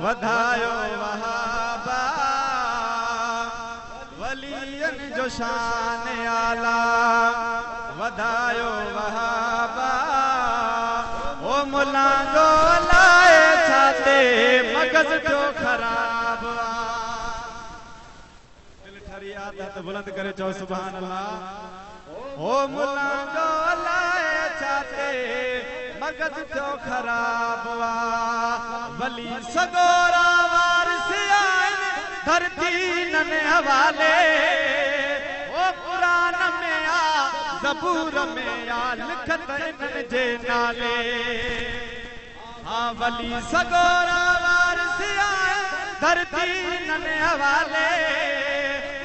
वधायो वहाबा। वलियनि जो शान आला वधायो वहाबा। ओ मुला जो लाए छाते मगज़ थियो ख़राब आ। दिल ठरी आदत बुलंद करे चओ सुभान अल्लाह। ओ मुला जो लाए छाते मगज़ थियो ख़राब आ। वली सगोरा वारिस आहिनि धरती नन हवाले। ओ कुरान में आ ज़बूर में आ लिखत इन्हनि जे नाले। हा वली सगोरा वारिस आहिनि धरती नन हवाले।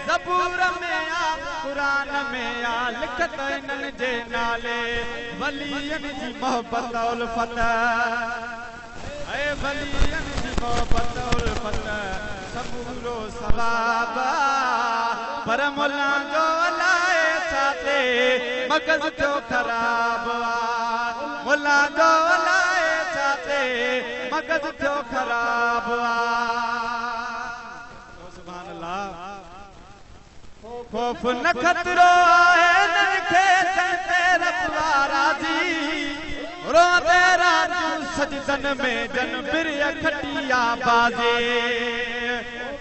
ज़बूर में आ कुरान में आ लिखत इन्हनि जे नाले। वलियनि जी मोहबत उल्फत ऐ वलियनि जी मोहबत उल्फत समूरो सवाब। पर मुला जो लाए छाते मगज़ थियो ख़राब आ। मुला जो लाए छाते मगज़ थियो ख़राब आ। सुभान अल्लाह। खौफ न ख़तरो आहे इन्हनि खे ते रब राज़ी। रोंदे रातियूं सजदन में जन बिर खटिया बाज़ी।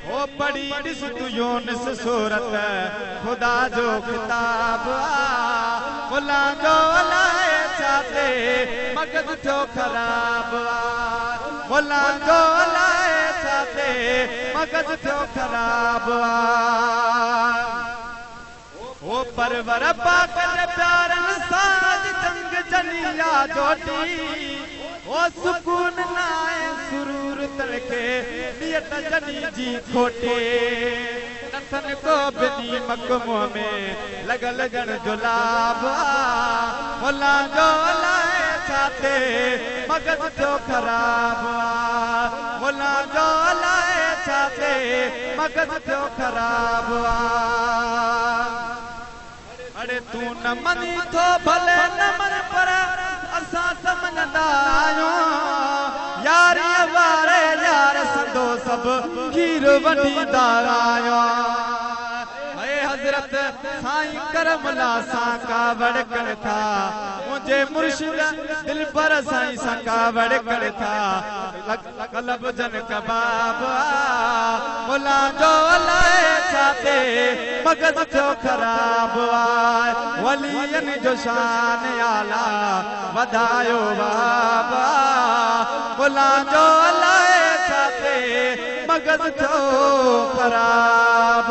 ओ पढ़ी ॾिस तूं यूनुस सूरत ख़ुदा जो खिताब आ। मुला जो लाए छाते मगज़ थियो ख़राब आ। मुला जो लाए छाते मगज़ थियो ख़राब आ। ओ परवर पाक जे प्यारनि सां जंग जनिया जोटी। ओ सुकून न आहे सुरूर तनखे नियत जनी जी खोटे। नथन को बिनी मकमो में लगल जण जुलाब आ। मुला जो लाए छाते मगज़ थियो ख़राब आ। मुला जो लाए छाते मगज़ थियो ख़राब आ। अड़े तूं न मञी थो भले न मन पर असां सम्झंदा आहियूं। यारीअ वारे यार संदो सभु खीर वंडींदा आहियूं। ऐ हज़रत साईं करमला सां कावड़ कनि था। मुंहिंजे मुर्शिद दिलबर साईं सां कावड़ कनि था। कलब जन कबाब आ। मुला जो लाए छाते मगज़ थियो ख़राब आ। वलियनि जो शान आला वधायो बाबा। मुला जो लाए छाते मगज़ थियो ख़राब।